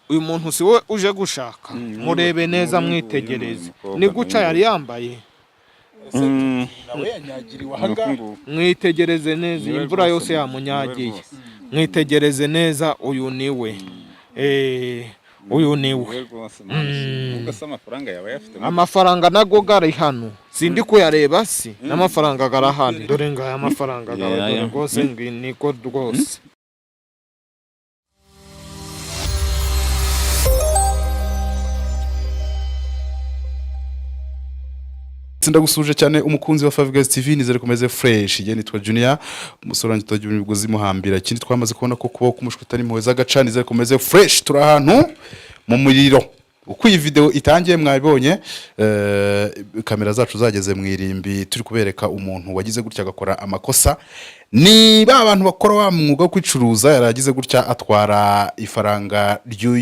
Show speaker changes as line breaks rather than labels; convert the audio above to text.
Uyu muntu si we uje gushaka? Murebe neza, mwitegereze. Ni guca yari yambaye.
Nawe yanyagiriwe ahangaha.
Mwitegereze neza, iyi mvura yose yamunyagiye. Mwitegereze neza, uyu ni we. Uyu ni we.
Ubwo se amafaranga yaba ayafite?
Amafaranga nago gari hano, sindi kuyareba, si n'amafaranga garahari. Dore ngaya amafaranga gawe, dore rwose niko rwose.
Ndagusuje cyane, umukunzi wa Five Guys TV. Nizere kumeze fresh. Igihe nitwa Junior, umusore wanjye utagira imigozi muhambira. Ikindi, twamaze kubona ko kubaho k'umushwi utari impuhwe z'agaca. Nizere kumeze fresh. Turi ahantu mu muriro. Uko iyi video itangiye mwabibonye, kamera zacu zageze mu irimbi, turi kubereka umuntu wagize gutya agakora amakosa. Ni ba bantu bakora wa mwuga wo kwicuruza. Yaragize gutya atwara ifaranga ry'uyu